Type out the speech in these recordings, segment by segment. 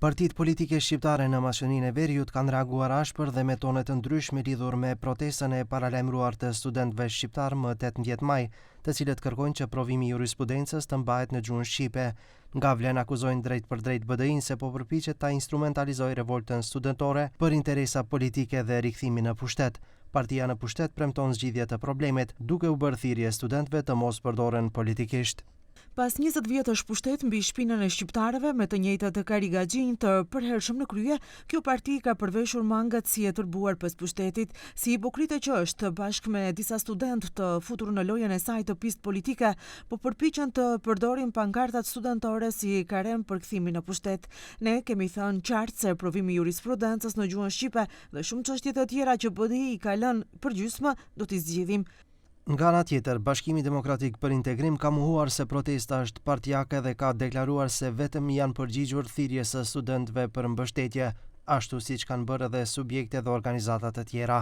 Partitë politike shqiptare në Maqedoninë e Veriut kanë reaguar ashpër dhe me tone të ndryshme lidhur me protestën e paralajmëruar të studentëve shqiptarë më 18 maj, të cilët kërkojnë që provimi i jurisprudencës të mbahet në gjuhën shqipe. Nga Vlen akuzojnë drejtpërdrejt BDI-në se po përpiqet ta instrumentalizojë revoltën studentore për interesa politike dhe rikthimin në pushtet. Partia në pushtet premton zgjidhje të problemit, duke u bërë thirrje studentëve të mos përdoren politikisht. Pas 20 vjetësh pushtet mbi shpinën e shqiptarëve me të njëjtët karrigaxhinj të përhershëm në krye, kjo parti ka përveshur mangat si e tërbuar pas pushtetit. Si hipokrite që është, bashkë me disa studentë të futur në lojën e saj të pistë politike, po përpiqen të përdorin pankartat studentore si karrem për kthimin në pushtet. Ne kemi thënë qartë se provimi i jurisprudencës në gjuhën shqipe dhe shumë çështje të tjera që BDI i ka lënë përgjysmë do t'i zgjidhim. Nga ana tjetër, Bashkimi Demokratik për Integrim ka mohuar se protesta është partiake dhe ka deklaruar se vetëm i janë përgjigjur thirrjes së studentëve për mbështetje, ashtu siç kanë bërë edhe subjekte dhe organizata të tjera.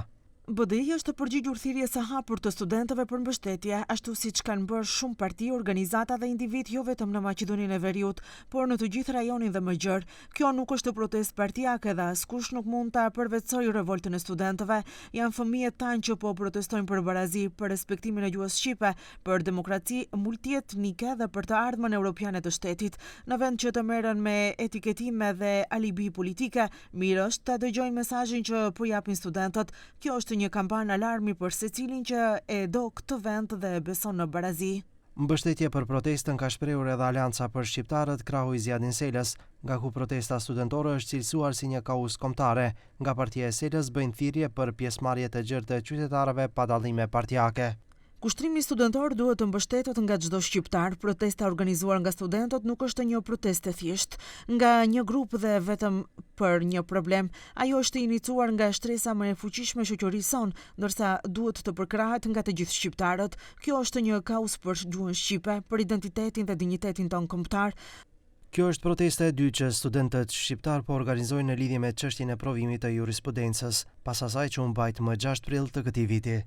BDI është përgjigjur thirrjes së hapur të studentëve për mbështetje, ashtu siç kanë bërë shumë parti, organizata dhe individë jo vetëm në Maqedoninë e Veriut, por në të gjithë rajonin dhe më gjerë. Kjo nuk është protestë partiake dhe askush nuk mund ta përvetësojë revoltën e studentëve. Janë fëmijët tanë që po protestojnë për barazi, për respektimin e gjuhës shqipe, për demokraci multietnike dhe për të ardhmen europiane të shtetit. Në vend që të merren me etiketime dhe alibi politike, mirë është ta dëgjojnë mesazhin që po japin studentët. Kjo është një kambanë alarmi për secilin që e do këtë vend dhe beson në barazi. Mbështetje për protestën ka shprehur edhe Aleanca për Shqiptarët, krahu i Ziadin Selës, nga ku protesta studentore është cilësuar si një kauzë kombëtare. Nga partia e Selës bëjnë thirrje për pjesëmarrje të gjerë të qytetarëve pa dallime partiake. Kushtrimi studentor duhet të mbështetet nga çdo shqiptar. Protesta e organizuar nga studentët nuk është një protestë e thjeshtë, nga një grup dhe vetëm për një problem. Ajo është iniciuar nga shtresa më e fuqishme e shoqërisë sonë, ndërsa duhet të përkrahet nga të gjithë shqiptarët. Kjo është një kauzë për gjuhën shqipe, për identitetin dhe dinjitetin tonë kombëtar. Kjo është protesta e dytë që studentët shqiptarë po organizojnë në lidhje me çështjen e provimit të jurisprudencës, pas asaj që u mbajt më 6 prill të këtij viti.